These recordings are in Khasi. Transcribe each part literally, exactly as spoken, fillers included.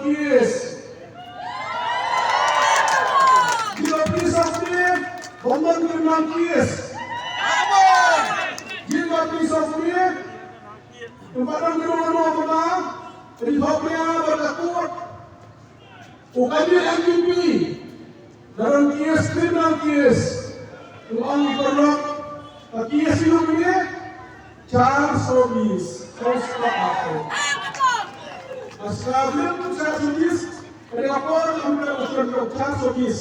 Kies. Jin ba phi sop ne, bym don criminal case. Jin ba phi sop ne, ym pat don kano kano kaba ri hok ria bad ka court. U candidate M P P, na don case, criminal case. U ong i paralok, ka case ïa u ne, Charles Obis, Charles Obis. Aska bil tu Charles Obis, ka dei ka por ka mut ka ushon ka Charles Obis.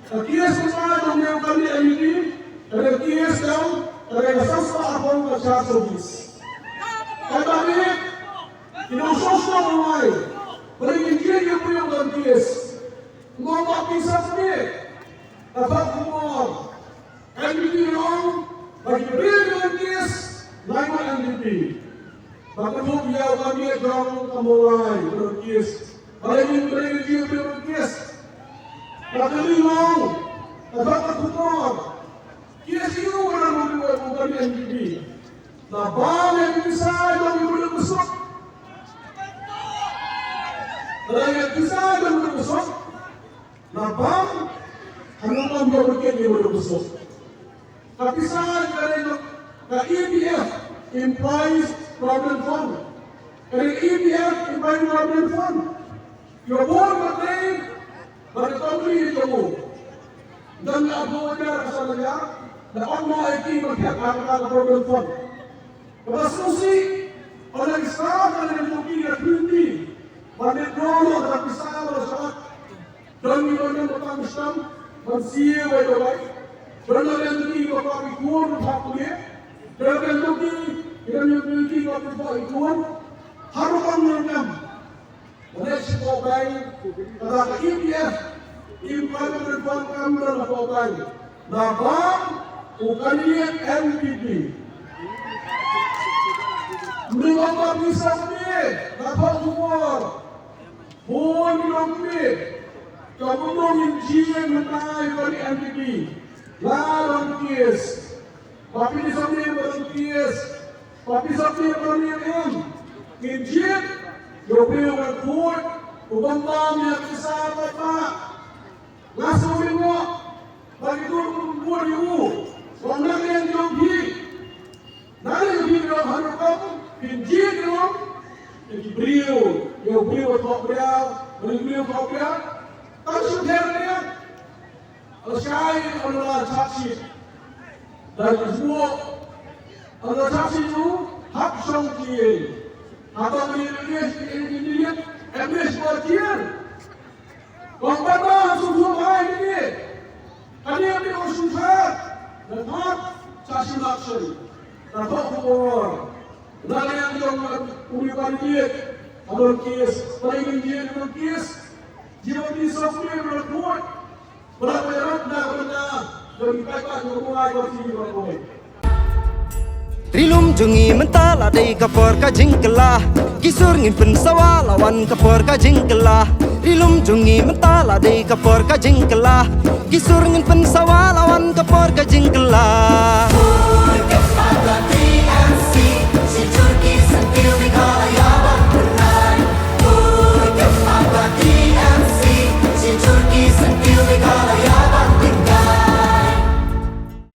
Ka case kumba jong u ne u candidate M P P, ka dei ka case jong, ka dei ka sangspah arphew ka Charles Obis. Ka dei, ki nong sngewsih u lai, balei ngin jied ïa u briew u don case. Mo ba phi sngewsih, ka thok khubor. N D P long, ba ki briew ki don case, lai ma N D P. Ba ka thok ïa u candidate jong ka Mawlai, ki don case. Ba la ïa ki briew ki don case. Ba ka ri long, ka thok ka khubor. Case ïa u ba don u candidate N D P. Na ba la ïa ki pisa jong ki briew ki suk. Ba la ïa ki pisa jong ki briew ki suk. Na bam, hanu bam ba bukit ni ba duk busuk. Ka pisa ka dei ka E P F, Employees Provident Fund. Ka dei E P F, Employees Provident Fund. Ïa bun ba dei ba ka company ïa jong u. Dan la bun ïa ka sa la ïa, da ong mo ai ki ba khek ha ka Provident Fund. Kaba sngewsih, ynda ki staff ka dei ki ka twenty. Ban withdraw noh ka pisa ba la shah. Don ki don ki ba pang stamp ban siew wei da wei. Don ki don ki ba pang i kur ba pang ne. Don ki don ki, ki don ki ba pang i kur. Har ba pang ne kam. Leit sha poh bank, kata ka E P F, Employment Referral kam don ha poh bank. Na bam u candidate N P P. Mynta ba pisa phi, na poh khubor. Bun ki long phi. Ka bun long in jing mynta ïa ka N P P. La long case. Ba phi sop ne ba long case. Ba phi sop ne ba long em. Ngin jied. Ïa u briew u kut. U bym bam ïa ka pisa ba ba. Nga sngewbha mo. Ba ki dur kum bun ïa u. Ba nga ïa jong phi. Nga ïa jong phi ïa ha rukom. Ngin jied ïa u. Ïa ki briew. Ïa u briew u thok briew. Ba ki briew u thok briew. Tang shu pher briew. Lashai ynda la charge sheet. Da ki sbuh ynda la charge sheet u hap shong ki ïing. Hato ngi ïeng ki ïeng ki ïeng em ngi shuwa ki ïeng. Kong ban ba sum sum ai ki ïeng. Kane ïa ki ong sum sha. Da thap charge sheet action. Da thok khubor. Ynda la ïeng jong u ri ban ïeng. Ka don case. Ka don case. Ka don case. Jia ki sop ki ïeng ka don court. Ri lum jong ngi mynta la dei ka por ka jingkylla. Ki sur ngin pynsawa la wan ka por ka jingkylla. Ri lum jong ngi mynta la dei ka por ka jingkylla. Ki sur ngin pynsawa la wan ka por ka jingkylla.